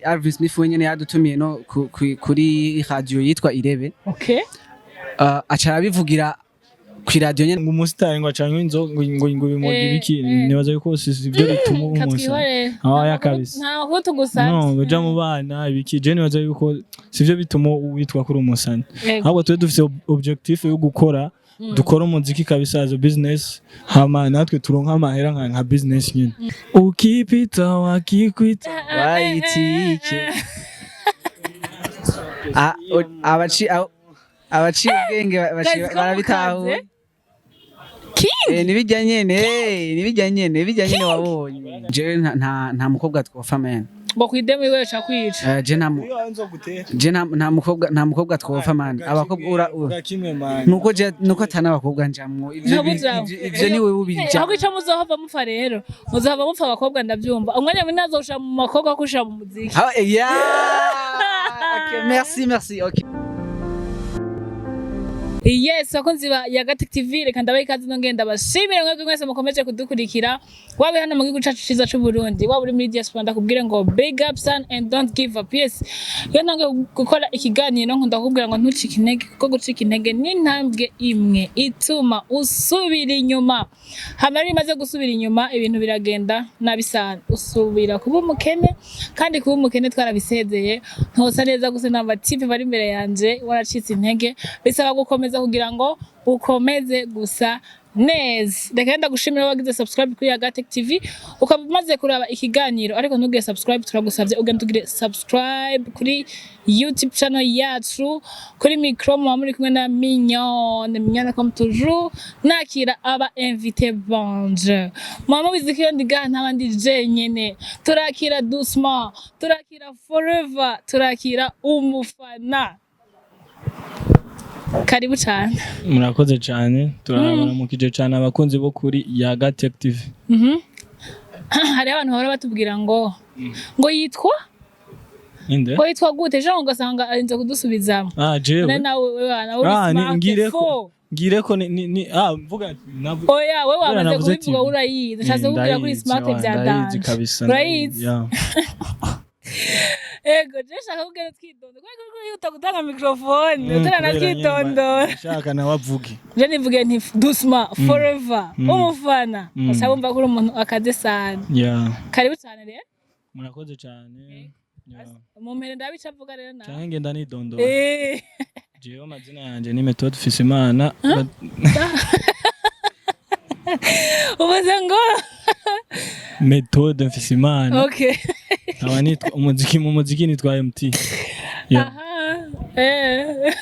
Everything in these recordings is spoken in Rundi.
Alvin Smith wenyene yadutumiye no kuri radio yitwa Irebe. Aca arabivugira ku radio nyene. Ngo umusitari ngo acanywe inzoga, ngo bimoga ibiki. Nibaza yuko si ibyo bituma uba umusitari. Katwihorere. Ah, ya kabisa. Nta makuru tugusabye. No uja mu bana ibiki, je nibaza yuko sivyo bituma witwa kuri umusani. Ahubwo tube dufise objectif yo gukora, dukora umuziki kabisa as a business, hama natwe turonka amahera nka business nyine. Ukipita wakikwita. Wayitike. Ah, abaciye ubwenge Guys, ko barabitahura. mukaze. King. Nibijya nyene, nibijya nyene wabonye. Jewe nta mukobwa twofa, man. Ngo kwidemu iwe ca kwica. Je nta mukobwa twofa, man. Abakobwa kimwe, man. Nuko je nuko atana abakobwa njamwo ivyo. Ntabujamwo. Ivyo ni wewe ubijamwo. Ahubwo ico muzohava mupfa rero, muzohava mupfa abakobwa, ndavyumva. Umwanya munini azoshira mu bakobwa kushira mu muziki. Ah, yeah! Okay, merci, merci. Okay. Yes, bakunzi ba Yagatic TV, reka ndabaha ikaze, nongeye ndabashimire mwebwe mwese mukomeje kudukurikira, waba hano mu gihugu cacu ciza c'u Burundi, waba uri muri diaspora, ndakubwire ngo big up son and don't give up. Yes, iyo ntangiye gukora ikiganiro nkunda kukubwira ngo ntucike intege, kuko gucika intege ni intambwe imwe ituma usubira inyuma. Hama rero imaze gusubira inyuma, ibintu biragenda nabi sana, usubira kuba umukene, kandi kuba umukene twarabisezeye. Ntosa neza gusa n'abatipe bari imbere yanje. Waracitse intege, bisaba gukomeza kugira ngo ukomeze gusa neza. Reka ndagushimira wagize subscribe kuri Yagatech TV. Ukaba umaze kuraba ikiganiro ariko ntugire subscribe, turagusavye ugende ugire subscribe kuri YouTube channel yacu. Kuri micro muba muri kumwe na Mignonne, Mignonne comme toujours, nakira aba invité banje. Muba mubizi ko iyo ndi ngaha ntaba ndi jenyene. Turakira doucement, turakira forever, turakira umufana. Karibu cyane. Murakoze cyane, turabaramukije cyane abakunzi bo kuri Yaga Tech TV. Hariho abantu bahora batubwira ngo yitwa Inde? ngo yitwa gute, ejo ugasanga arinze kudusubizamo. Ah, jewe? None nawe wewe nawe uri Ah, ni smart ngireko fo. Ngireko ni ah, mvuga Oya, wewe Kubera wamaze navuze kubivuga. TV. Urayizi, nshatse kukubwira kuri Ndayizi, smart wa, bya ndayizi danger. kabisa. Urayizi? Yeah. Ego, je shaka kugenda twidondora kubera ko urihuta gutanga microphone Kubera utaranabyitondora. nyene shaka nawe avuge. Je nivuge nti doucement forever, umufana, basa bumva ko uri umuntu akaze sana. Karibu cyane rero. Murakoze cyane. Yeah. Mu mpere ndabica avuga rero nawe. Canke ngenda nidondora? Eh. Jewe amazina yanje ni Methode Fisimana. Uvuze ngo? Methode Mfisimana. Nkaba nitwa umuziki, mu muziki nitwa MT. Yeah. Aha, eh.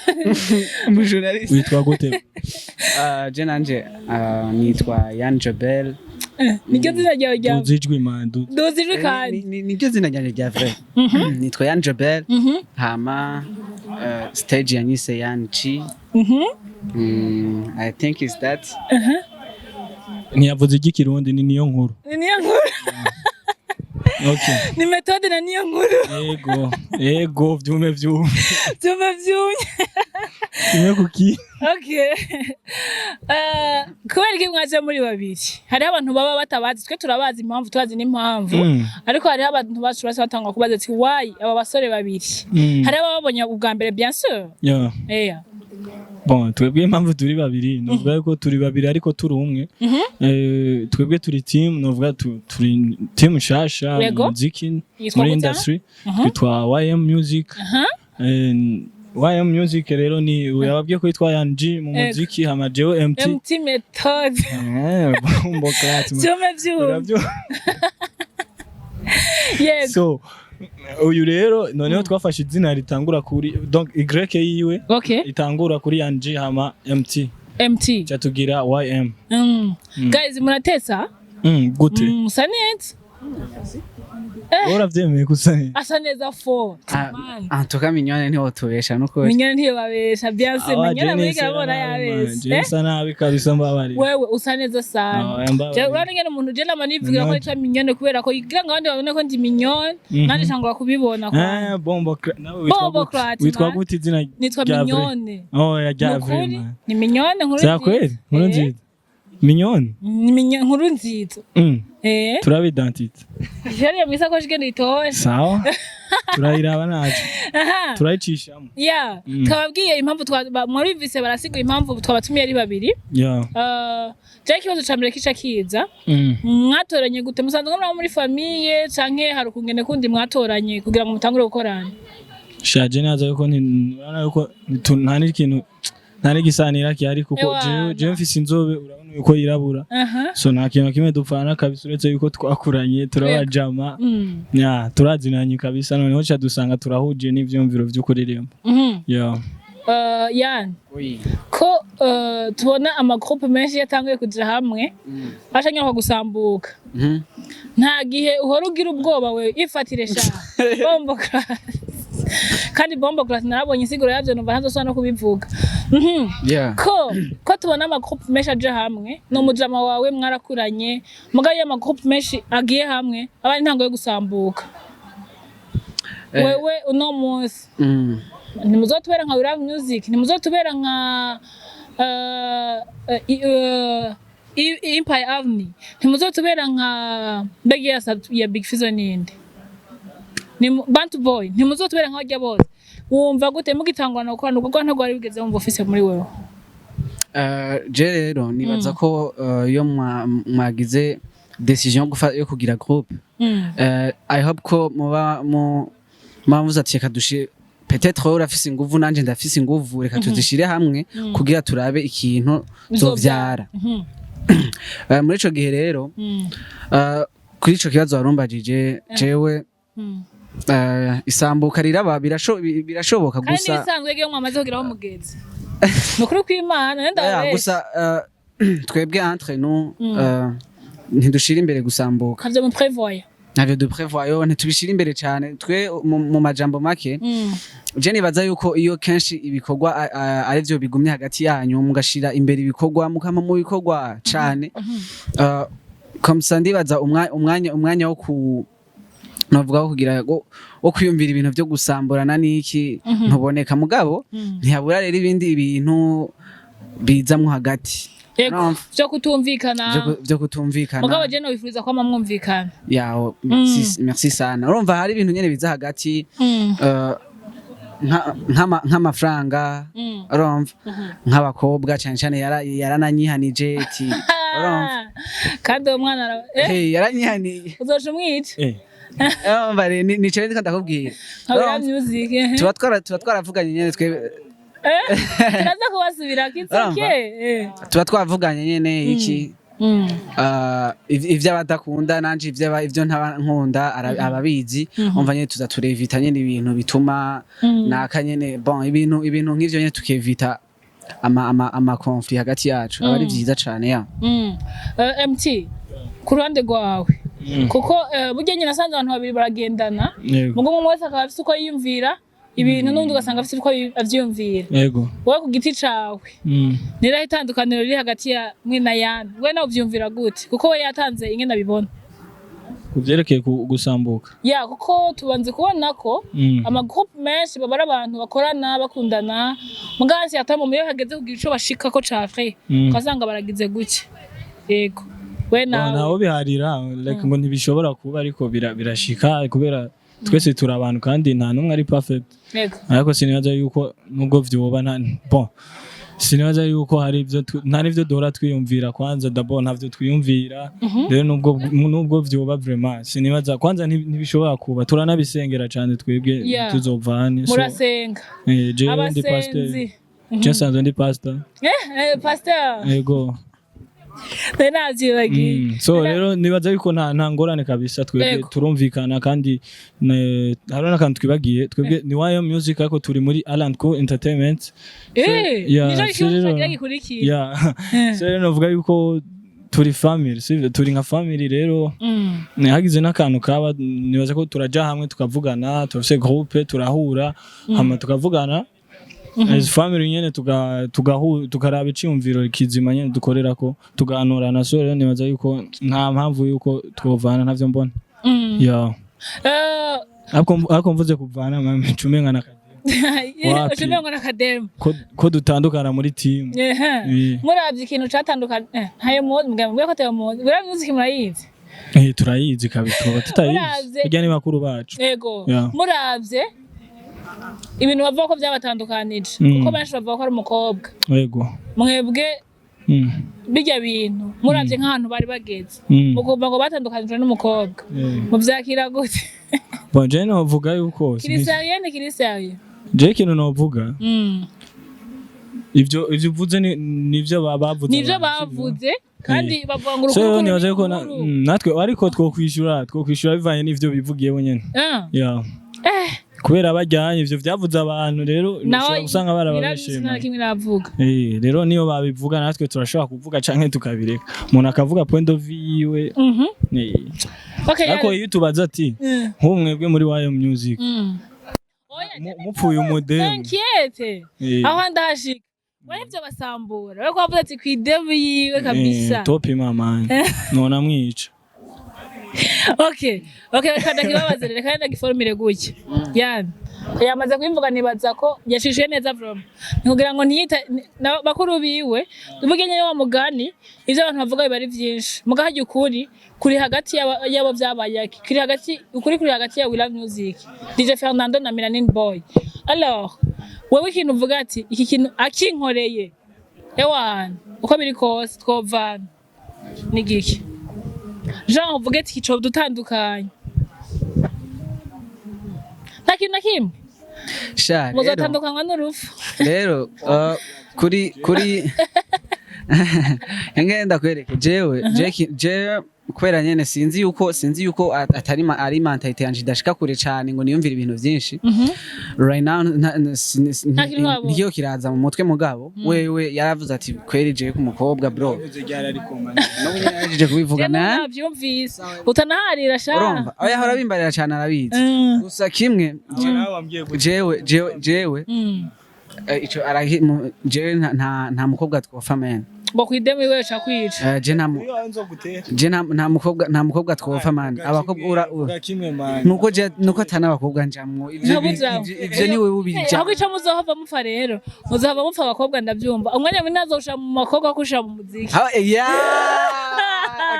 Umujournaliste. Witwa gute? Je nanje nitwa Yan Jobel. Niryo zina ryawe rya Duzi ijwi, man. Duzi ijwi kandi. Niryo zina ryanje rya vrai. Nitwa Yan Jobel. Hama stage yanyise Yan Chi. I think is that. Ntiyavuze iry'ikirundi, ni niyo nkuru. Ni niyo nkuru. Okay. Ni Methode na niyo nkuru. Ego, ego, vyume vyume. Byuma byumye. Kimwe kuki. Okay. Kubera iki mwaje muri babiri? Hariho abantu baba batabazi, twe turabazi impamvu, turazi n'impamvu. Ariko hariho abantu bacu bose batangwa kubaza ati: "Why aba basore babiri?" Hariho ababonye ubwa mbere, bien sûr. Yeah. Bon, twebwe impamvu turi babiri, novuga yuko turi babiri ariko turi umwe. Twebwe turi team, novuga turi team nshasha mu muziki Yitwa muri gute? industry twitwa YM Music. YM Music rero ni yababwiye ko yitwa Yan G mu muziki, hama jewe MT. MT Method. Bombo clat. Vyume vyumye. Yego. So uyu rero noneho twafashe izina ritangura kuri, donc Y yiwe itangura kuri Yan G, hama MT. MT. Cyatugira YM. Guys, muratesa? Gute? Musa neza. Wowe uravyemeye gusa neza? Asa neza fo. Ah, Man. en tout cas Mignonne ntiwotubesha nukuri. Mignonne ntiyobabesha, bien sûr. Awa, Mignonne Jenny amurika sera arabona nabi, man. yabesha. Jenny Eh? sa nabi kabisa, mbabarira. Wewe usa neza sana. Ah, mbabarira. Je urabona ingene umuntu, je nama nivugira ko No. nitwa Mignonne kubera ko kugira ngo abandi babone ko ndi Mignonne, nanje ntangura kubibona kwa. Eh, bombo nawe witwa Bombo gute? clat, Witwa man. gute izina Nitwa rya vrai? Mignonne. Oh, ya rya vrai, Nukuri man. ni Mignonne nkuru Vya nziza. kweli? Nkuru Eh. nziza. Mignone. Ni nkuru nziza. Turaba identité. Yariya mu isakoshi igenda itoshe. Sawa, turayiraba naco. Aha. Turayicishamo. Ya, twababwiye impamvu mwabivise, barasigura impamvu twabatumiye ari babiri. Je ikibazo ca mbere kica kiza: mwatoranye gute? Musanzwe muri muri famille canke hari ukungene kundi mwatoranye kugira ngo mutangure gukorana? Shaje neza yuko urabona yuko nta n'ikintu, nta n'igisanira gihari kuko Ewana. jewe mfise inzobe, urabona yuko yirabura. So nta kintu na kimwe dupfana kabisa uretse yuko twakuranye turabajama. Ya, turazinanye kabisa, noneho ca dusanga turahuje n'ivyumviro vyo kuririmba. Ya. Yan, Oui. ko tubona amagroupe menshi yatanguye kuja hamwe ashanyura gusambuka, nta gihe uhora ugira ubwoba? We ifatire sha bombo class, kandi bombo class narabonye insiguro yavyo, numva ntazosubira no kubivuga. Ko tubona amagroupe menshi aje hamwe, ni umujama wawe mwarakuranye, mugabo iyo amagroupe menshi agiye hamwe aba ari intango yo gusambuka. Wewe uno munsi ntimuzotubera nka We Love Music, ntimuzotubera nka Empire Avenue, ntimuzotubera nka mbega ya Big Fizzo ninde ni Bantu Boy, ntimuzotubera nka barya bose. Wumva gute mugitangurana gukorana ubwo ntabwo wari wigeze wumva ufise muri wewe? Je rero nibaza ko iyo mwagize décision yo kugira groupe, I hope ko muba mu muvuze ati reka dushire, peut-être wowe urafise inguvu nanje ndafise inguvu, reka tuzishire hamwe kugira turabe ikintu zovyara. Muri ico gihe rero, kuri ico kibazo warumbajije, jewe isambuka riraba, birashoboka. Kandi Gusa n'ibisanzwe iyo mwamaze kugeraho mugeze, ni ukuri kw'Imana nenda. Yeah, gusa twebwe entre nous ntidushira imbere gusambuka. Ntavyo muprévoya. Ntavyo duprévoyo, ntitubishira imbere cyane twe. Mu majambo make, je nibaza yuko iyo kenshi ibikorwa ari vyo bigumye hagati yanyu, mugashira imbere ibikorwa, mukama mu bikorwa cane, comme ça ndibaza umwanya wo ku novuga wo kugira wo kwiyumvira ibintu vyo gusamburana n'iki ntuboneka. Mugabo ntihabura rero ibindi bintu bizamwo hagati. Yego, Urumva? vyo kutumvikana. Vyo kutumvikana. Mugabo je nobifuriza kwama mwumvikana. Yaho, merci, merci sana. Urumva hari ibintu nyene biza hagati, nk'amafaranga, urumva, nk'abakobwa cyane cyane. Yarananyihanije ati, urumva. Kandi uwo mwana Hey, yaranyihaniye. Uzoca umwica. Urumva rero, nico rero ndiko ndakubwira. Nka We Love Urumva? Music. Tuba twaravuganye nyene twe. Turaza kubasubira Urumva? kitsoke. Tuba twavuganye nyene iki, ivyo abadakunda nanje ivyo ntaba nkunda ababizi. Umva nyene tuza turevita nyene ibintu bituma naka nyene, bon, ibintu nk'ivyo nyene, tukevita ama conflit hagati yacu, aba ari vyiza cane ya. MT, ku ruhande rwawe, kuko burya nyine nasanze abantu babiri baragendana, mugo umwe wese akaba afise uko yiyumvira ibintu n'undi ugasanga afise uko avyiyumvira. Wowe ku giti cawe, niraho itandukaniro riri hagati ya mwe na Yani? We nawe uvyumvira gute? Kuko we yatanze ingene abibona. Ku vyerekeye gusambuka? Ya, kuko tubanze kubona ko amagroupe menshi baba ari abantu bakorana bakundana, mugansi yatamo iyo hageze kugira ico bashikako ca vrai, ukasanga baragize gutya. Yego, we nawe? Ntawo biharira like ngo ntibishobora kuba, ariko birashika kubera twese turi abantu kandi nta n'umwe ari perfect. Ariko sinibaza yuko nubwo vyoba, nta, bon, sinibaza yuko hari ibyo nta n'ivyo duhora twiyumvira. Kwanza d'abord ntavyo twiyumvira. Rero nubwo vyoba, vraiment sinibaza, kwanza ntibishobora kuba, turanabisengera cane twebwe tuzovane. So, Murasenga? Jewe ndi pasteur. Abasenzi. Je nsanzwe ndi pastor. Pasteur. Yego. Nari navyibagiye. So rero nibaza yuko nta ngorane kabisa, twebwe turumvikana. Kandi hariho n'akantu twibagiye: twebwe ni YM Music ariko turi muri Alan Co Entertainment. Yeah, nico so kibazo rero- cagira gikurikira. Yeah. So rero novuga yuko turi family, sivyo? Turi nka family rero. Hagize n'akantu kaba, nibaza ko turaja hamwe tukavugana, turafise groupe, turahura hama tukavugana as family nyene, tukaraba iciyumviro kizima nyene dukorerako, tugahanurana. So rero nibaza yuko nta mpamvu yuko twovana, ntavyo mbona. Yeah. Ariko mvuze kuvana, mami, cumenga na Wapi. Ushobora ngo n'akademu. Ko dutandukana muri team. Ehe. Eh. Muravye ikintu catandukanye, ntayo muzi, mbwira ko atayo muzi. We Love Music murayizi? Eh, turayizi kabisa, tuba tutayizi? Muravye- Burya ni bakuru bacu. Ego. Yeah. Muravye ibintu bavuga ko byabatandukanije, kuko benshi bavuga ko ari umukobwa, mwebwe bijya bintu muravye nk'ahantu bari bageze, mukumva ngo batandukanijwe n'umukobwa, muvyakira gute? Bon, je novuga yuko Kiri sérieux, ni kiri sérieux? Je ikintu novuga, ivyo uvuze nivyo bavuze Nivyo abantu, sivyo? bavuze, kandi bavuga ngo So urukundo nibaza yuko ni natwe ariko twokwishura bivanye n'ivyo bivugiye bo nyene. Yeah. Kubera bajyanye ivyo vyavuze abantu, rero Nawe ushobora gusanga barababeshye. nta kimwe iravuga. Eh, rero niyo babivuga, natwe turashobora kuvuga canke tukabireka, umuntu akavuga point of view yiwe. Eh. Okay. Ariko iyo tubaza ati nk'ubu mwebwe muri Wayo Music Oya, mupfuye umudemu. T'inquiète. Eh. Aho ndahashika, wahevye basambura we ko wavuze ati kwidemu yiwe kabisa. Eh, topi mama, nona mwica. Okay, reka ndakibabaze, reka ndagiformire gutya. Yani yamaze kubivuga, nibaza ko yashishuye neza. From ni kugira ngo ntiyita na bakuru biwe uvuge nyene wa mugani, ivyo abantu bavuga biba ari vyinshi, muga harya ukuri kuri hagati y'abo vyabaye, iki kuri hagati, ukuri kuri hagati ya We Love Music, DJ Fernando na Melanin Boy. Alors wewe ikintu uvuga ati iki kintu akinkoreye, ewana, uko biri kose twovana, ni giki? Jean, uvuge ati ico dutandukanye, nta kintu na kimwe. Sha rero Muzotandukanywa n'urupfu. Rero kuri ngenda kwereke jewe jewe kubera nyene sinzi yuko atari ari mentalité yanje idashika kure cane ngo niyumvire ibintu vyinshi right now. Nta kintu wabonye. Ntikiyo kiraza mu mutwe, mugabo wewe yaravuze ati kweri jewe ku mukobwa, bro, n'ubu nyene yahejeje kubivuga Jewe man. Navyumvise utanaharira sha. Urumva aho yahora bimbarira cane, arabizi. Gusa kimwe jewe ico jewe nta mukobwa twofa, man. Ngo kwidemu iwe ca kwica. Je nta mukobwa twofa, man. Abakobwa nuko je nuko atana abakobwa njamwo ivyo Ntabujamwo. Ivyo ni wewe ubija. Ahubwo ico muzohava mupfa rero, muzohava mupfa abakobwa, ndavyumva umwanya munini azoshira mu bakobwa kushira mu muziki. Ah, yeah!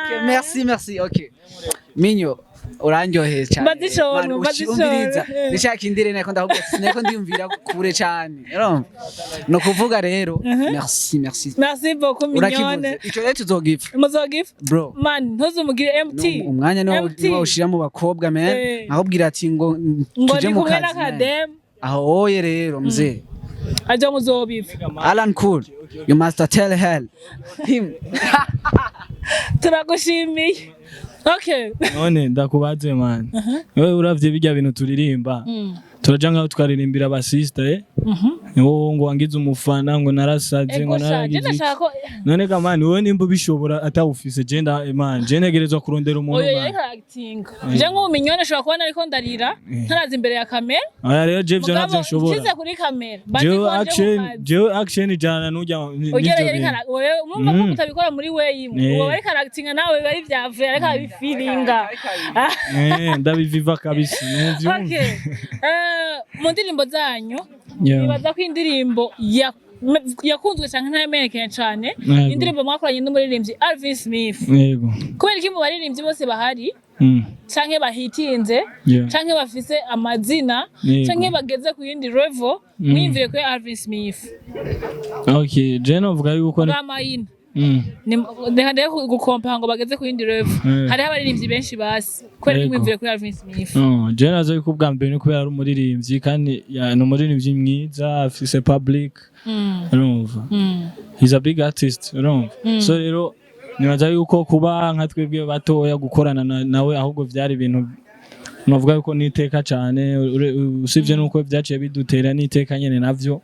Okay, merci, merci. Okay. Minyo, urandyoheye cyane. Mbazishoro, Man, mbazishoro. umviriza. Nishaka indire nako ndakubwira, sinako ndiyumvira kure cyane. Urumva? No kuvuga rero, merci, merci. Merci beaucoup, Urakivuze. Mignone. Ico rero tuzogipfa. Muzogipfa. Bro. Man, ntuzumugire MT. Umwanya niwo MT. niwo ushira mu bakobwa, man. Akubwira ati ngo ngo tuje ni mu kumwe kazi, man. n'akademu. Aho oye rero mzee. Ajo muzobipfa. Alan Cool, you must tell hell him. Turagushimiye, okay. None ndakubaze, man, wewe uravye bijya bintu turirimba, turaja nkaho tukaririmbira abasista, eh, wowe ngo wangize umufana, ngo narasaze, ngo Ego sha, je naragize iki. ndashaka ko None ga man, wowe nimba ubishobora atawufise, je nda man, je ntegerezwa kurondera umuntu, Oyo man. yariko aragitinga. Je nk'ubu Mignone ashobora kubona ariko ndarira ntaraza imbere ya kamera. Aya rero je ivyo navyo Mugabo nshobora. nshyize kuri kamera mba ndi Jewe ko nje mu action, kazi. jewe action ijana n'ujya n'ivyo Ugera yariko bintu. wewe urumva ko mutabikora muri we imwe. Uwo ariko aragitinga nawe biba ari vya vrai, ariko arabifiringa. Eh, ndabiviva kabisa, nuvyumva. Okay. Mu ndirimbo zanyu, nibaza ko indirimbo yakunzwe cyane ntayamenyekanye cyane, indirimbo mwakoranye n'umuririmbyi Alvin Smith. Kubera iki mu baririmbyi bose bahari canke bahitinze canke bafise amazina canke bageze ku yindi level, mwiyumvire kuri Alvin Smith? Okay, je novuga yuko ni Bwamayina. Reka ndeke gukompa ngo bageze ku yindi level. Hariho abaririmbyi benshi basi, kubera ko mwiyumvire kuri Alvin Smith? No, je nazo yuko ubwa mbere ni kubera ari umuririmbyi, kandi ni umuririmbyi mwiza, afise public, urumva, he's a big artist, urumva. So rero nibaza yuko kuba nka twebwe batoya gukorana nawe ahubwo vyari ibintu novuga yuko niteka cane, usibye nuko vyaciye bidutera n'iteka nyene navyo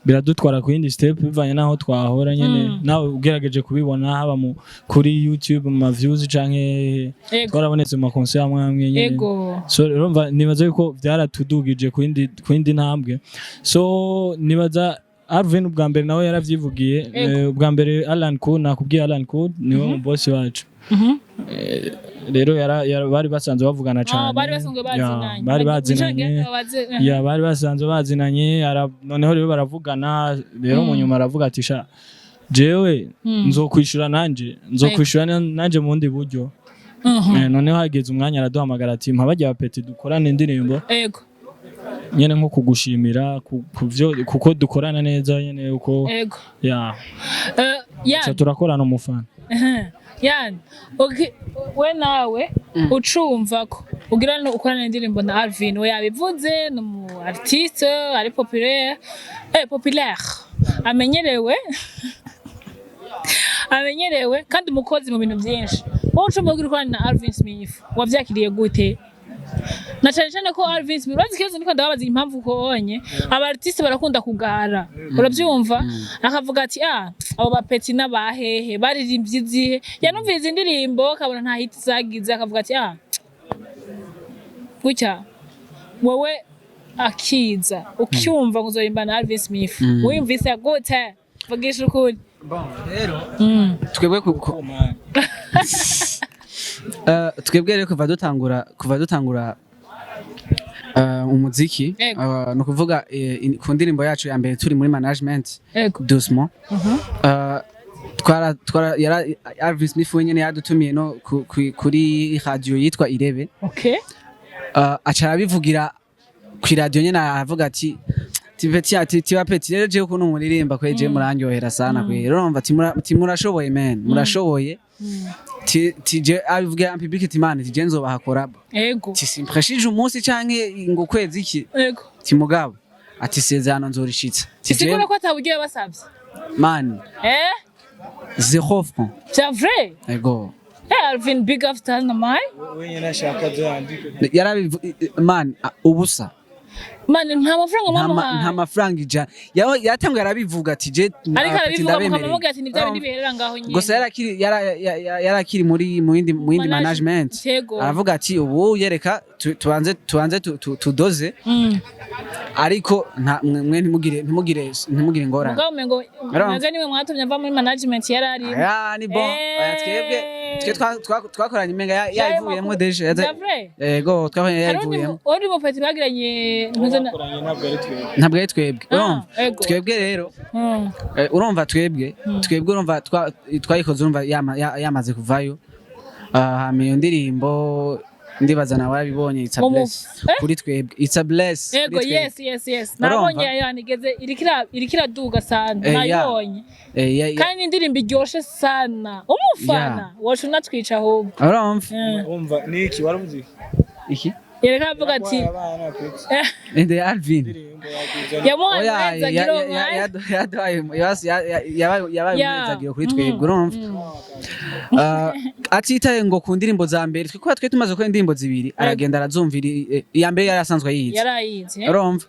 biradutwara ku yindi step bivanye n'aho twahora nyene. Nawe ugerageje kubibona, haba mu kuri YouTube mu ma views canke twarabonetse mu ma concert amwe amwe nyene. So rero nibaza yuko byaratudugije ku yindi ntambwe. So nibaza Alvin ubwa mbere nawe yaravyivugiye. Ego. Ubwa mbere Alan Cool, nakubwiye, Alan Cool niwe mu boss wacu. Rero bari basanzwe bavugana cane. Ah, bari basanzwe Ya, bazinanye. bari bazinanye. Ya, bari basanzwe bazinanye. Noneho rero baravugana rero, mu nyuma aravuga ati: "Sha, jewe nzokwishura nanje, nzokwishura nanje mu bundi buryo." Noneho hageze umwanya araduhamagara ati: "Mpa barya bapeti dukorane indirimbo nyene, nko kugushimira kuvyo kuko dukorana neza nyene uko." Ya. Yan. Ca turakorana umufana. Yan, okay, we nawe ucumva ko ugira no ukorana indirimbo na Alvin, we yabivuze, ni umu artiste ari populaire, populaire, amenyerewe kandi umukozi mu bintu byinshi. Wowe ucumva ugira ukorana na Alvin Smith, wavyakiriye gute? Na cyane cyane ko Alvin Smith, urazi ikibazo ndiko ndababaza, impamvu ko onye aba artiste barakunda kugara, urabyumva, akavuga ati: "Ah, abo bapeti n'abahehe baririmbye izihe?" Yanumviriza indirimbo akabona nta hit zagize, akavuga ati: "Ah, gutya." Wowe akiza ukyumva ngo uzorimba na Alvin Smith, wiyumvise gute? Vugisha ukuri. Rero twebwe twebwe rero kuva dutangura umuziki, ni ukuvuga ku ndirimbo yacu ya mbere turi muri management, doucement, twara yara Alvin Smith wenyene yadutumiye no kuri radio yitwa Irebe. Aca arabivugira ku radio nyene, aravuga ati: "Tipeti, ati tiba peti rero, jewe ukuntu muririmba kwe, je murandyohera sana kwe. Rero urumva ati murashoboye man, murashoboye." Ti je abivugira en public ati: "Man, ti je nzobaha collab." Ti simpreshije umunsi canke ngo kwezi iki. Ti mugabo ati sezerano nzorishitsa. Ti je Isigura ko ataburyo yabasavye. Man, zéro franc. C'est vrai? Ego. Alvin, big up to my Wenyine ashaka yandike. Yarabivu man, ubusa. Man, nta mafaranga Nta mwamuhaye? mafaranga 100. Yatanguye arabivuga ati je Ariko ati arabivuga ndabemereye. mukamubwira ati ni bya bindi biherera ngaho nyine. Gusa yarakiri yarakiri muri mu yindi management. Aravuga ati: "Ubu yereka tubanze tudoze." Ariko nta mwe ntimugire ingorane. Mugabo umengo Urumva? mwebwe nimwe mwatumye ava muri management yari arimo. Aya ni bon. Oya, twebwe twe twakoranye imenga yayivuyemo déjà. C'est vrai? Yego, twakoranye Hari undi yayivuyemo. Undi mupeti bagiranye Bakoranye ntabwo ari twebwe. Ntabwo ari twebwe. Ah, Urumva, ego. twebwe rero urumva twebwe urumva twayikoze urumva yamaze kuvayo. Ah, hama iyo ndirimbo ndibaza nawe warabibonye, it's a bless kuri twebwe, it's a bless kuri twebwe. Yes, Urumva? nabonye yani igeze iriko iraduga sana. Nayibonye. Kandi indirimbo iryoshe sana, umufana wacu unatwica ahubwo. Urumva? Umva niki waravuze? Iki? Yereka avuga ati Abana peti. Inde Alvin? Yamuhaye Oya, umuhezagiro, mwaye. yaduhaye yabaye umuhezagiro kuri twebwe, urumva. Atitaye ngo ku ndirimbo za mbere, twe kuba twe tumaze gukora indirimbo zibiri, aragenda arazumvira. Iya mbere yari asanzwe ayizi. Yarayizi, eh? Urumva,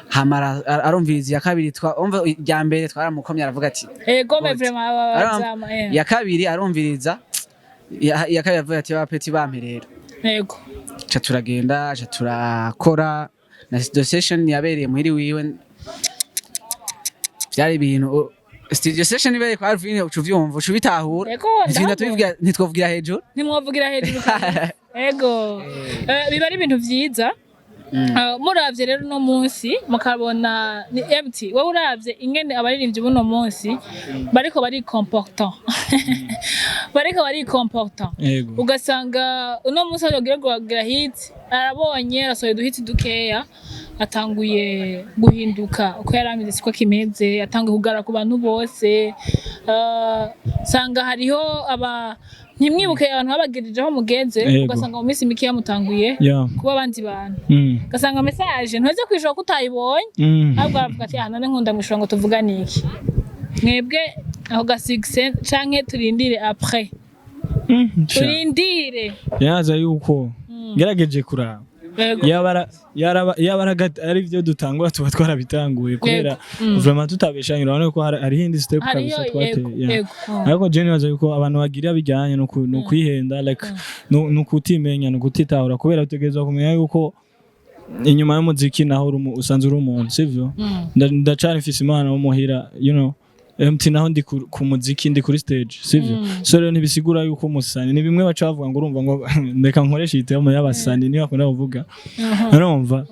hama arumviriza iya kabiri. Umva, irya mbere twaramukomye, aravuga ati Gome Good. vraiment Urumva? abazama. Iya kabiri arumviriza, iya kabiri avuga ati: "Ba peti bampe rero." Ca turagenda, ca turakora na studio session yabereye muhiri wiwe. Byari ibintu studio session ibereye kwa Alvin, uca uvyumva, uca ubitahura. Ego, Ntitwinda ndabona. tubivugira, ntitwovugira hejuru. Ntimwovugira hejuru kabisa. Ego. Biba ari ibintu vyiza. Muravye rero uno munsi mukabona ni empty, wowe uravye ingene abaririmbyi buno munsi bariko barikomporta, ugasanga uno munsi aho kugira hit, arabonye arasohoye uduhiti dukeya, atanguye guhinduka uko yari ameze siko kimeze, atanguye kugara ku bantu bose. Sanga hariho aba ntimwibuke abantu babagirije aho mugeze, ugasanga mu minsi mikeya mutanguye kuba abandi bantu, ugasanga message ntuze kwishura ko utayibonye, ahubwo aravuga ati: "Ah, none nkunda mwishura ngo tuvugane iki?" Mwebwe aho ga success canke turindire après? Turindire. Yaza yuko ngerageje kuraba yaba ari byo dutangura, tuba twarabitanguye kubera vraiment tutabeshanye, urabona ko hariho indi step Hariyo kabisa twateye. Yego. Ariko je nibaza yuko abantu bagira bijyanye no kwihenda, like no kutimenya, no kutitahura, kubera utegerezwa kumenya yuko Inyuma y'umuziki naho usanzwe uri umuntu, sivyo? Ndacari mfise imana wo muhira. MT naho ndi ku muziki, ndi kuri stage, sivyo? So rero ntibisigura yuko umusani ni bimwe baca bavuga ngo urumva ngo ndeka nkoresha iyi terme y'abasani niyo bakunda kuvuga, urumva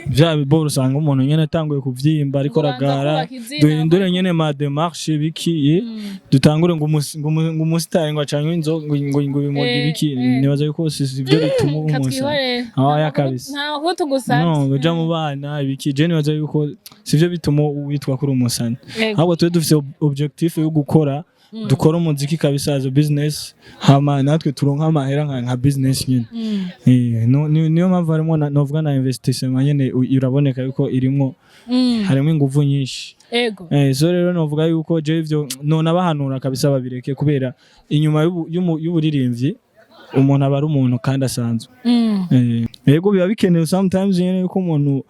vya biboro usanga umuntu nyene atanguye kuvyimba ariko Ngo banza aragara kubaka izina, duhindure nyene ma démarche biki dutangure ngo ngo umusitari ngo acanywe inzoga ngo ibimogi biki. Nibaza yuko si byo bituma uba umusani. Katwihorere. Ah, ya kabisa. Nta makuru tugusabye. No uja mu bana ibiki, je nibaza yuko sivyo bituma witwa kuri umusani. Ahubwo tube dufise objectif yo gukora, dukora umuziki kabisa as a business, hama natwe turonka amahera nka business nyene. No, niyo mpamvu harimo novuga na investissement nyene iraboneka yuko irimwo harimo inguvu nyinshi. So rero novuga yuko je ivyo nona bahanura kabisa babireke, kubera inyuma y'uburirimbyi umuntu aba ari umuntu kandi asanzwe. Yego, biba bikenewe sometimes nyene yuko umuntu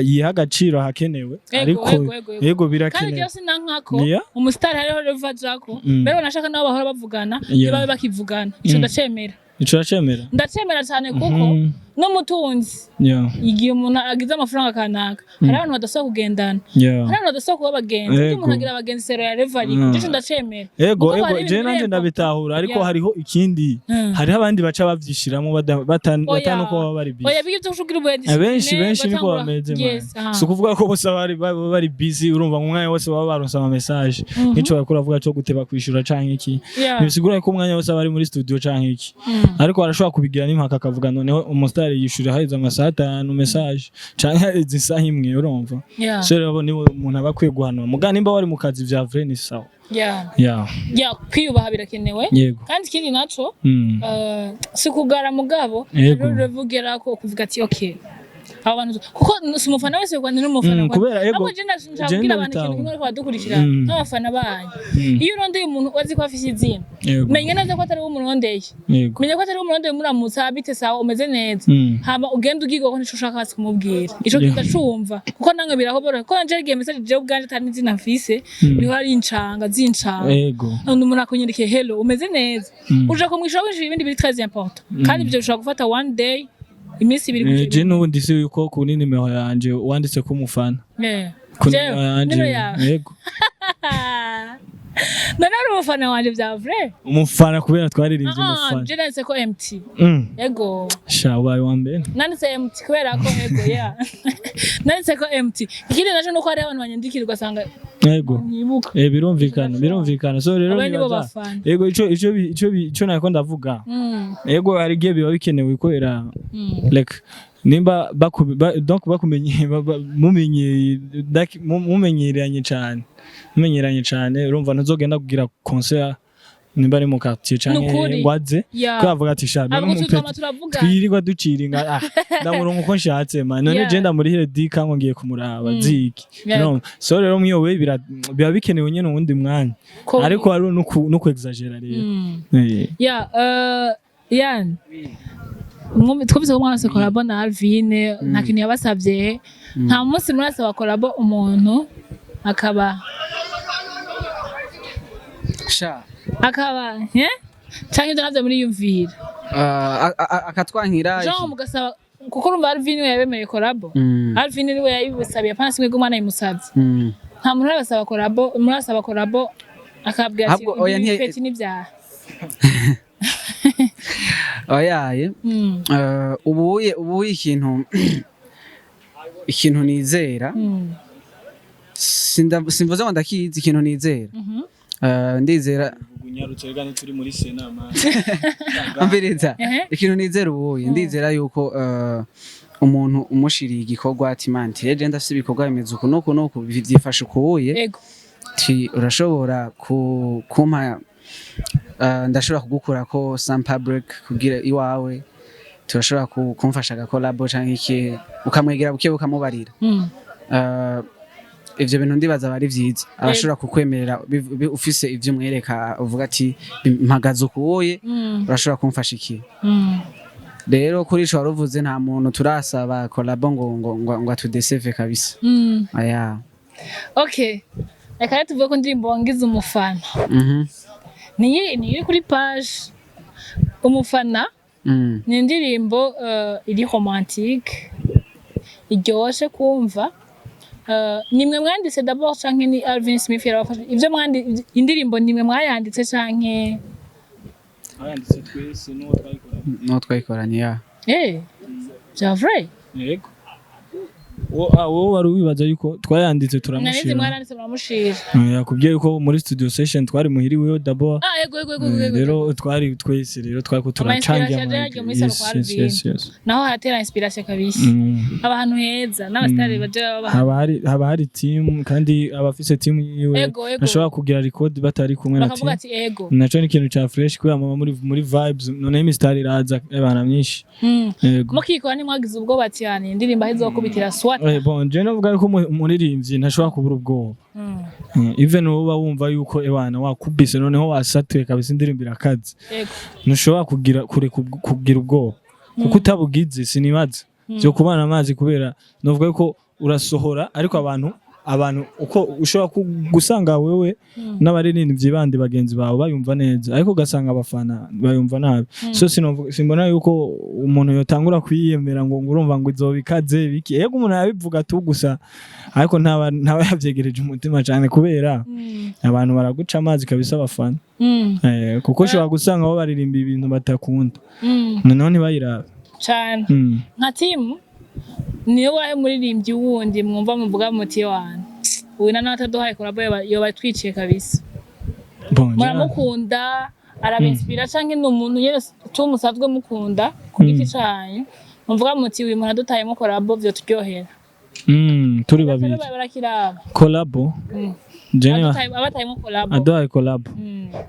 yiha agaciro ahakenewe, ariko Ego, ego, ego. yego Kandi birakenewe. byose na nkako umusitari hariho reva jako mbere banashaka nabo bahora bavugana, ntibabe bakivugana. Ico ndacemera. Ico uracemera? Ndacemera cyane kuko n'umutunzi, igihe umuntu agize amafaranga kanaka, hari abantu badasaba kugendana, hari abantu badasaba kuba abagenzi. Burya umuntu agira abagenzi sero ya reva ariko ico ndacemera. Ego. Kuko Ego. hari Je ibintu nanje birempa. ndabitahura, ariko hariho ikindi, hariho abandi baca bavyishiramo Oya. batanu ko baba bari busy. Oya, biga ivyo kugira ubu Abenshi benshi niko bameze, man. Si ukuvuga ko bose baba bari busy, urumva mu mwanya wose baba baronse ama message nk'ico bariko uravuga co guteba kwishura canke iki. Ntibisigura ko umwanya wose aba ari muri studio canke iki, ariko arashobora kubigira n'impaka akavuga noneho umusitari yishura haheze amasaha 5 message canke haheze isaha 1, urumva? So rero niwe umuntu aba akwiye guhanura muga nimba wari mu kazi vya vrai ni sawa. Yeah, kwiyubaha birakenewe. Kandi ikindi naco, si kugara mugabo, rero ruvugera ko kuvuga ati okay, abo bantu, kuko si umufana wese rwanda n'umufana. Kubera ego, Ahubwo je ndashaka je kubwira abantu ikintu ndabitahura. kimwe, ariko badukurikira nk'abafana banyu, iyo urondeye umuntu wazi ko afise izina, menya neza ko atari we umurondeye. Menya ko atari we umurondeye. Muramutsa bite, sawa, umeze neza, hama ugenda ubwirwa ko nico ushaka hasi kumubwira ico kigacumva, kuko namwe birahobora kuko nanje igihe message jewe ubwanje atari n'izina mfise, niho ari incanga zincanga. Undi umuntu akunyandikiye "Hello, umeze neza?", uja kumwishura winjira ibindi biri très important, kandi ivyo bishobora gufata one day, iminsi 2. Je n'ubundi si yuko kuri nimero yanje wanditse ko umufana ku Jewe, nimero yanje. Nimero yawe. Yego. None uri umufana wanje vya vrai? Umufana kubera twaririmbye. Ah, Umufana. je nanditse ko MT. Ego. Sha, ubaye wa mbere. Nanditse MT kubera ko ego, yeah, nanditse ko MT. Ikindi naco nuko hariho abantu banyandikira ugasanga nyibuka. Birumvikana, birumvikana. So rero Abo nibo nibaza bafana. yego, ico nako ndavuga, yego, hari igihe biba bikenewe kubera like nimba donc bakumenye mumenye mumenyeranye cyane, mumenyeranye cyane, urumva ntuzogenda kugira concert nimba ari mu quartier canke Nukuri. ngo aze ko avuga ati sha none Abo tutama umupeti turavuga. twirirwa duciringa, ah, ndamuronka uko nshatse man, none je ndamurihire dika ngo ngiye kumuraba ziki? No so rero mwiyo we biba bikenewe nyene uwundi mwanya, ariko hari no ku exagera rero. Yeah, Yan. Twumvise ko mwarase collabo na Alvine, nta kintu yabasavye. Nta munsi murasaba collabo umuntu akaba Sha. akaba eh? Canke ivyo navyo muriyumvira? Akatwankira. Jean mugasaba, kuko urumva Alvine we yabemereye collabo. Alvine niwe yayibusabiye, apana simwe umwana yimusavye. Nta muntu arabasaba collabo, murasaba collabo akabwira ati Ahubwo, oya, ibi peti n'ivyaha. Oyaye. Ubuye ikintu nizera, simvuze ngo ndakizi, ikintu nizera, ndizera Unyarutse rega turi muri sena man. Umviriza. Ehe. Ikintu nizera ubuye, ndizera yuko umuntu umushiriye igikorwa ati man, eje ndafise ibikorwa bimeze uku nuku nuku, vyifashe ukubuye, ti urashobora kumpa, ndashobora kugukurako some public kugira iwawe, turashobora kumfasha agakolabo canke iki, ukamwegera buke ukamubarira. Ivyo bintu ndibaza aba ari vyiza, arashobora kukwemerera ufise ivyo umwereka uvuga ati mpagaze ukuye, urashobora kumfasha iki? Rero kuri ico waruvuze, nta muntu turasaba collabo ngo atudeseve kabisa. Aya. Okay, reka rero tuvuge ko indirimbo wangize umufana. Niyi niyi iri kuri page umufana. Ni indirimbo iri romantique, iryoshe kumva. Nimwe mwanditse d'abord canke ni Alvin Smith yarabafashe ivyo mwandi indirimbo? Nimwe mwayanditse canke? Twayanditse twese n'uwo twayikoranye. No twayikoranye, ya. Vya vrai? Yego. Wowe wari wibaza yuko twayanditse Narizi turamushira. Mwaranditse muramushira. Yakubwiye yuko muri studio session twari muhiriweyo d'abord. Ah, yego. Rero twari twese, rero twariko turacangira. Ama inspiration yaje muri salon kwa Yes, Alvin. yes. Naho haratera inspiration kabisa. Abantu heza n'abasitari baje baba Haba hari team, kandi abafise team yiwe Ego. ntashobora kugira record batari kumwe na bakavuga team. Ati ego. Naco ni ikintu ca fresh kubera muba muri vibes, noneho imisitari iraza abana myinshi. Yego. Mukikora ntimwagize ubwoba cyane indirimbo aho izokubitira swat? Bon, je novuga yuko umuririmbyi ntashobora kubura ubwoba. Even wowe wumva yuko ewana wakubise, noneho wasatuye kabisa, indirimbo irakaze, ntushobora kugira kureka kugira ubwoba, kuko utabugize sinibaza byo kubana amazi, kubera novuga yuko urasohora, ariko abantu uko ushobora gusanga wewe n'abaririmbyi bandi bagenzi bawe bayumva neza, ariko ugasanga abafana bayumva nabi. So simbona yuko umuntu yotangura kwiyemera ngo urumva ngo izoba ikaze biki. Yego, umuntu yabivuga tu gusa, ariko ntaba yavyegereje umutima cyane, kubera abantu baraguca amazi kabisa, abafana. Kuko ushobora gusanga bo baririmba ibintu batakunda, noneho ntibayirabe. Cane. Nka team, niyo wahe muririmbyi wundi mwumva muvuga muti wana uyu na nawe ataduhaye collabo yoba twiciye kabisa? Bon, Muramukunda, arabinspira, canke ni umuntu nyene tu musanzwe mukunda ku giti canyu, muvuga muti uyu muntu adutayemo collabo vyoturyohera? Turi babiri. Barakiraba. Collabo? Je Abatayemo collabo. Aduhaye collabo,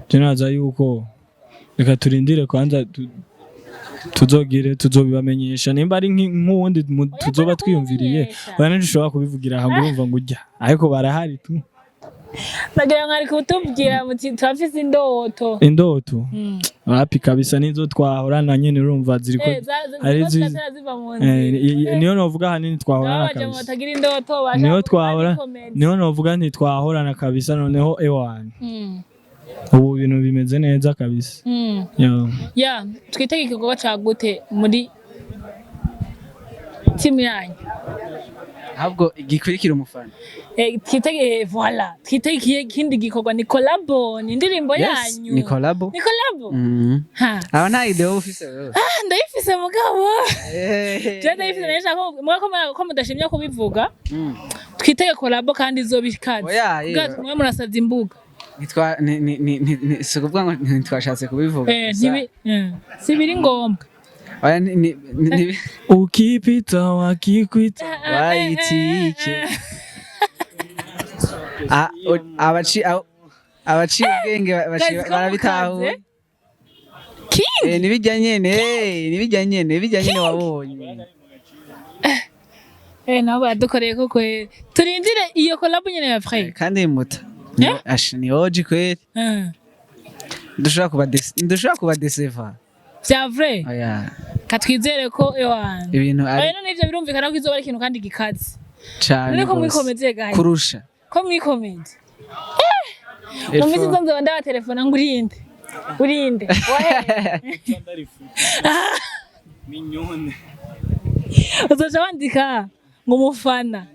je nibaza yuko reka turindire kwanza, tuzogire tuzobibamenyesha nimba ari nk'uwundi tuzoba twiyumviriye. Kubimenyesha. Oya, ntidushobora kubivugira aha ngo urumva ngo ujya, ariko barahari tu. Nagira ngo ari kutubwira muti turafise indoto. Indoto? Mm. Wapi kabisa, nizo twahorana nyene, urumva ziriko hari Ziriko ziratera ziva mu nzira. Niyo novuga ahanini twahorana Babaje mu kabisa. batagira indoto bashaka Niyo gukora twahora comedy. Niyo novuga ntitwahorana kabisa, noneho ewana ubu ibintu bimeze neza kabisa. Yeah. Ya, twitege igikorwa ca gute muri timu yanyu? Ahubwo gikurikira umufana. Twitege, voilà, twitege ikindi gikorwa, ni collabo, ni indirimbo Yes, yanyu? Ni collabo. Ni collabo. Ha. Aba nta idea wowe ufise wewe? Ah, ndayifise mugabo. Je ndayifise, nashaka ko muga ko mudashimye kubivuga. Twitege collabo kandi izoba ikaze. Oya, ye. Kugira mwe murasaza imbuga. Nitwa ni ni ni ni si ukuvuga ngo ntitwashatse kubivuga gusa. Si biri ngombwa. Oya, ni Ukipita wakikwita. Wayitike. Ah, abaciye ubwenge Guys, ko barabitahura. mukaze. King. Nibijya nyene, nibijya nyene wabonye. Nabo baradukoreye ko kweri. Turindire iyo collabo nyene ya frère. Kandi muta. Eh? Ash, ni oji kweri. Ndushobora kubadeseva. Vya vrai. Oya, Katwizere ko ewana. ibintu ari Oya, none ivyo birumvikana ko izoba ari ikintu kandi gikaze. cane None ko gose. mwikomeze gahe? Kurusha. Ko mwikomeze. Mu minsi iza nzoba ndabatelefona ngo urinde. Urinde. Wahe. Mignone. Uzoca wandika ngo umufana.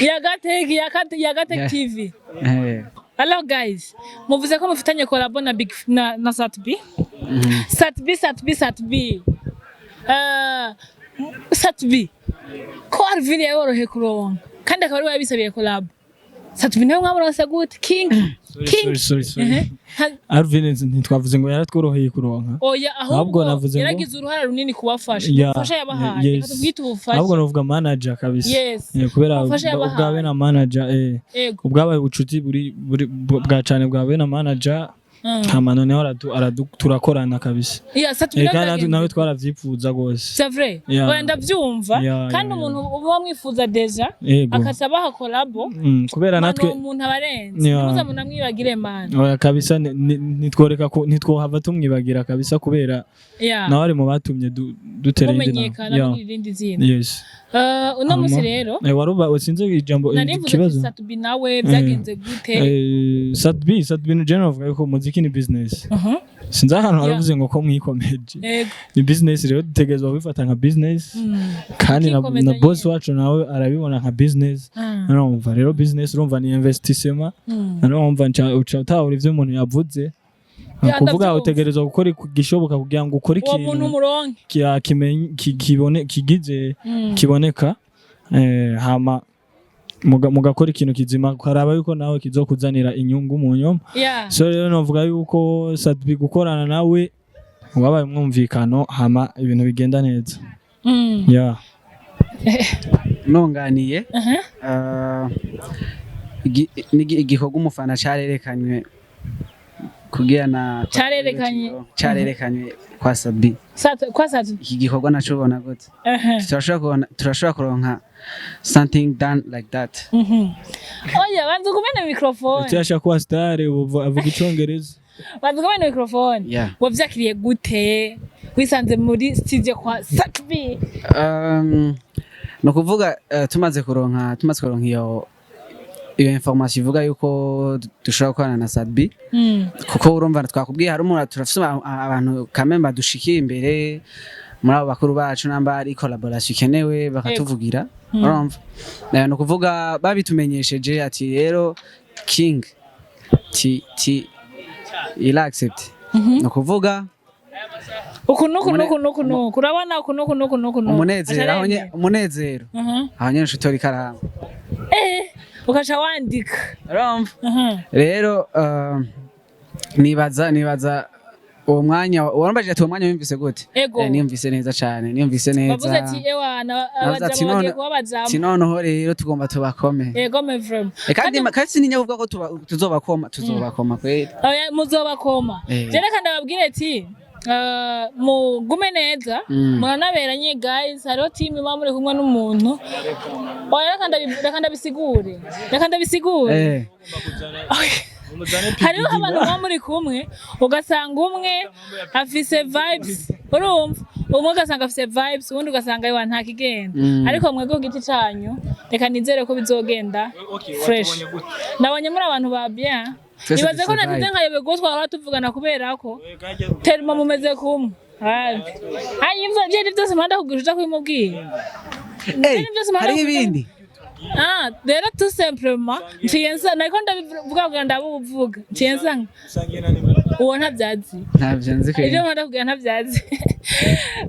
Yagateki Yagateki TV. Hello guys, muvuze ko mufitanye collabo na Big na Sat-B. Sat-B, Sat-B, Sat-B. Sat-B. Ko Alvin yaboroheye kuronka kandi akaba ari we yabisabiye collabo. Sat-B niwe mwamuronse gute? King. King. Sorry, sorry, sorry. Ehe. Alvin ntitwavuze ngo yaratworoheye kuronka. Oya, Ahubwo ahubwo navuze ngo- yaragize uruhara runini kubafasha. Ubufasha yabahaye. Yes. Reka tubwite ubufasha. Ahubwo navuga manager kabisa. Yes. Kubera Ubufasha yabahaye. ubwawe na manager, ubwabaye ubucuti buri bwa cane bwawe na manager. Hama noneho turakorana kabisa. Yeah, Sat-B Kandi nawe nawe twaravyipfuza gose. C'est vrai. Yeah. Oya, ndavyumva. Yeah, Kandi yeah. umuntu uba mwifuza déjà Yego. akaca abaha collabo. Kubera Mano natwe umuntu abarenze. Yeah. Ntimuze munamwibagire man. Oya kabisa, nitworeka ko ntitwohava tumwibagira kabisa, kubera nawe ari mu batumye dutera indi Mumenyekana ntambwe. muri irindi zina. Yes. Uno musi rero Waruba sinzi ijambo narivuze ati ikibazo. Sat-B nawe byagenze gute? Sat-B ni general, avuga yuko umuziki ni business. Sinzi ahantu haravuze ngo ko mwikomeje. Ni business rero, dutegerezwa kubifata nka business kandi Ukikomeza na boss nyene. wacu nawe arabibona nka business. Urumva rero, business urumva ni investissement. Urumva uca utahura ivyo umuntu yavuze. Yeah, Kuvuga ndavyumva. utegerezwa gukora igishoboka kugira ngo ukore Uwo muntu ikintu umuronke. Kibone kigize kiboneka, hama mugakora ikintu kizima, ukaraba yuko nawe kizokuzanira inyungu mu nyuma. So rero novuga yuko Sat-B gukorana nawe wabaye umwumvikano, hama ibintu bigenda neza. Yeah. Nonganiye, igikorwa umufana carerekanywe kugira na Carerekanye. Carerekanywe kwa Sat-B. Kwa Sat Iki gikorwa naco ubona gute? Turashobora kuronka something done like that? Oya, banza ugumane microphone. Tuyashaka kuba star ubu avuga icongereza. Banza ugumane microphone. Yeah. Wavyakiriye gute wisanze muri studio kwa Sat-B? Ni ukuvuga, tumaze kuronka iyo information ivuga yuko dushobora gukorana na Sat-B, kuko urumva twakubwiye hari umuntu, turafise abantu kamemba badushikiye imbere muri abo bakuru bacu, namba ari collaboration ikenewe bakatuvugira. Urumva, ni ukuvuga babitumenyesheje ati rero King ti ti il accept, ni ukuvuga Uku nuku nuku nuku nuku, urabona, uku nuku nuku nuku nuku. Umunezero aho umunezero aho nyene nshuti ikaramu. Eh, ukaca wandika. Urumva rero, nibaza uwo mwanya warambajije ati uwo mwanya wumvise gute? Ego. Niyumvise neza cane, niyumvise neza. Bavuze ati ewana Navuze ati abajama bagiye none kuba abajamu. Ati noneho rero tugomba tubakome. Ego me vraiment. Kandi sininya kuvuga ko tuzobakoma, tuzobakoma kweli. Oya, muzobakoma. Eh. Je reka ndababwire ati mugume neza. Muranaberanye guys, hariho team muba muri kumwe n'umuntu. Oya, reka ndabisigure, reka ndabisigure. Hariho abantu muba muri kumwe, ugasanga umwe afise vibes, urumva, umwe ugasanga afise vibes, uwundi ugasanga yewe nta kigenda. Ariko mwebwe ku giti canyu, reka nizere ko bizogenda fresh. Nabonye muri abantu ba bien. Twese Nibaze ko dufise nagize vibe. nkayoberwa uwo twahora tuvugana kubera ko terima mumeze kumwe. Hanyuma ivyo vyari vyose mpanda kugira uja kubimubwira. Byose mpanda Hariho kugira- ibindi. Ah, rero tout simplement nciye nsa nariko ndabivuga kugira ndabuvuga, nciye nsa uwo ntabyazi. Ntabyo nzi kweli. Ibyo nkunda kugira ntabyazi.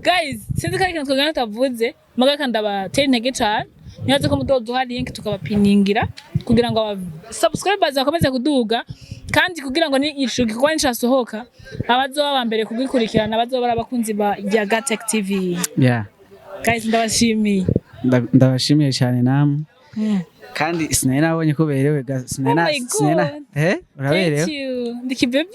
Guys, sinzi ko ari ikintu twogenda tutavuze, muga kandi ndabatera intege cane. Nibaze ko mudoduha link tukabapiningira kugira ngo aba subscribers bakomeze kuduga, kandi kugira ngo ni ico gikorwa nicasohoka abazoba aba mbere kugikurikirana bazoba ari abakunzi ba Yagatech TV. Yeah. Guys, ndabashimiye. Ndabashimiye cyane namwe. Kandi sinari nabonye ko uberewe sinari Oh my God. Uraberewe. Thank you. Ndi kibebi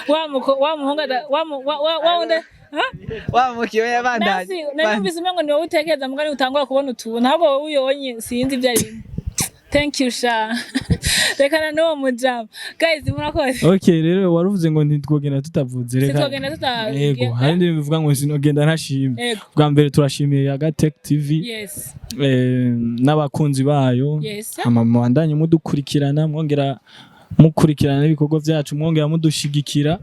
wa muko wa muhungu wa mu- wa wa wa wundi. Huh? Wa mukiwe yabandanye. Nasi nari numvise umengo ni wowe utekereza, mugani utangura kubona utuntu, ntabwo wowe uyonye, sinzi ibyo arimo. Thank you sha, rekana n'uwo mujama. Guys, murakoze. Okay, rero waruvuze ngo ntitwogenda tutavuze, reka. Sitwogenda Yego, hari indirimbo ivuga ngo sinogenda ntashimye. Yego. Bwa mbere turashimiye Yagatech TV n'abakunzi bayo. Hama mubandanye mudukurikirana, mwongera mukurikirana n'ibikorwa byacu, mwongera mudushigikira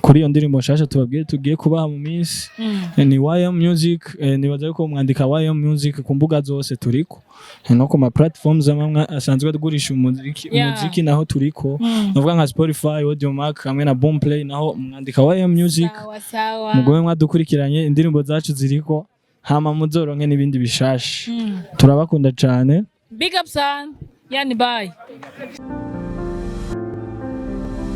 kuri iyo ndirimbo nshasha tubabwiye tugiye kubaha mu minsi. Ni YM Music, nibaza yuko mwandika YM Music ku mbuga zose turiko. No ku ma platforms amwe asanzwe agurisha umuziki, umuziki naho turiko. Nuvuga nka Spotify, Audiomack hamwe na Boomplay, naho mwandika YM Music. Sawa sawa. Mugume mwadukurikiranye, indirimbo zacu ziriko, hama muzoronke n'ibindi bishasha. Turabakunda cane. Big up son, yani bye.